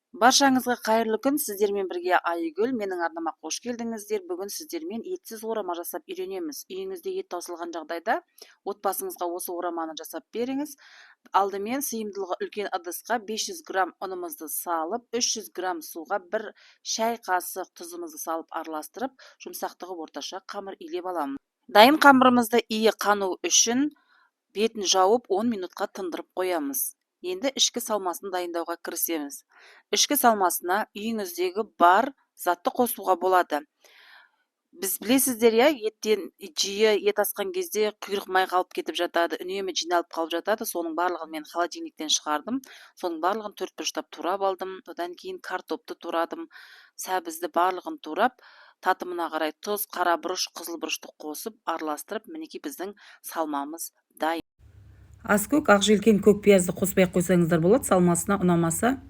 Баршаңызға қайырлы күн! Сіздермен бірге Айгүл. Менің арнама қош келдіңіздер. Бүгін сіздермен етсіз орама жасап үйренеміз. Үйіңізде ет таусылған жағдайда отбасыңызға осы ораманы жасап беріңіз. Алдымен сыйымдылығы үлкен ыдысқа 500 грамм ұнымызды салып, 300 грамм суға 1 шай қасық тұзымызды салып араластырып, жұмсақтығы орташа қамыр илеп аламыз. Дайын қамырымызды иі қану үшін бетін жауып 10 минутқа тындырып қоямыз. Енді ішкі салмасын дайындауға кірісеміз. Ішкі салмасына үйіңіздегі бар затты қосуға болады. Біз білесіздер, иә, еттен жиі ет асқан кезде құйрық май қалып кетіп жатады, үнемі жиналып қалып жатады. Соның барлығын мен холодильниктен шығардым. Соның барлығын төрт бұрыштап турап алдым. Одан кейін картопты турадым, сәбізді барлығын турап, татымына қарай тұз, қара бұрыш, қызыл бұрышты қосып араластырып, мінекей, біздің салмамыз дайын. Аскөк, ақжелкен, көк пиязды қоспай ақ қойсаңыздар болады салмасына, ұнамаса.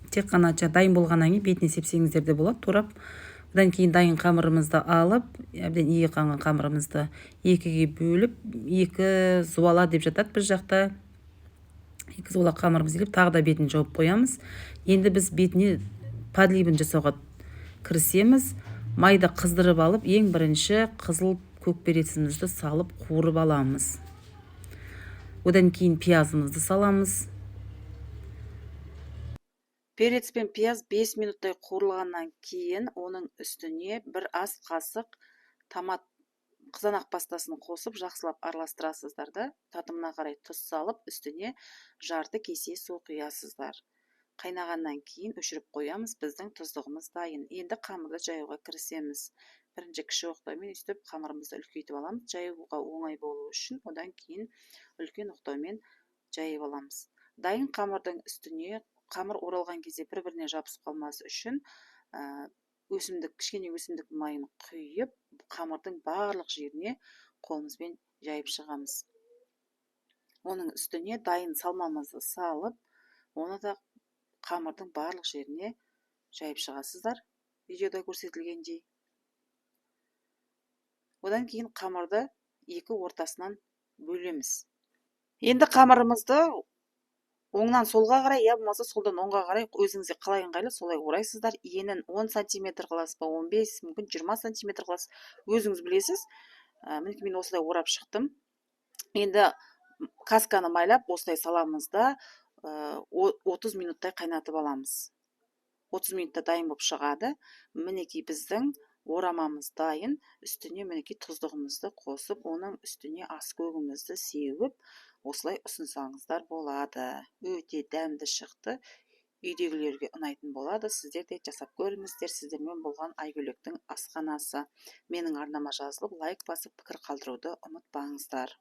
Тек қана дайын болғаннан кейін бетіне сепсеңіздер де болады турап. Одан кейін дайын қамырымызды алып, әбден иі қанған қамырымызды екіге бөліп, екі зуала деп жатады біз жақта, екі зуала қамырымызды илеп, тағы да бетін жауып қоямыз. Енді біз бетіне подливін жасауға кірісеміз. Майды қыздырып алып, ең бірінші қызыл көк перецімізді салып қуырып аламыз. Одан кейін пиязымызды саламыз. Перец пен пияз 5 минуттай қуырылғаннан кейін оның үстіне бір ас қасық томат, қызанақ пастасын қосып, жақсылап араластырасыздар да, татымына қарай тұз салып, үстіне жарты кесе су құясыздар. Қайнағаннан кейін өшіріп қоямыз. Біздің тұздығымыз дайын. Енді қамырды жаюға кірісеміз. Бірінші кіші оқтаумен өйстіп қамырымызды үлкейтіп аламыз, жаюға оңай болу үшін. Одан кейін үлкен оқтаумен жайып аламыз. Дайын қамырдың үстіне қамыр оралған кезде бір біріне жабысып қалмас үшін өсімдік, кішкене өсімдік майын құйып, қамырдың барлық жеріне қолымызбен жайып шығамыз. Оның үстіне дайын салмамызды салып, оны да қамырдың барлық жеріне жайып шығасыздар, видеода көрсетілгендей. Одан кейін қамырды екі ортасынан бөлеміз. Енді қамырымызды оңнан солға қарай, я болмаса солдан оңға қарай, өзіңізге қалай ыңғайлы, солай орайсыздар. Енін 10 сантиметр қыласыз ба, 15, мүмкін 20 сантиметр қыласыз, өзіңіз білесіз. Мінекей, мен осылай орап шықтым. Енді касканы майлап, осылай саламыз да, 30 минуттай қайнатып аламыз. 30 минутта дайын болып шығады. Мінекей, біздің орамамыз дайын. Үстіне, мінекей, тұздығымызды қосып, оның үстіне аскөгімізді сеуіп, осылай ұсынсаңыздар болады. Өте дәмді шықты, үйдегілерге ұнайтын болады. Сіздер де жасап көріңіздер. Сіздермен болған Айгөлектің асханасы. Менің арнама жазылып, лайк басып, пікір қалдыруды ұмытпаңыздар.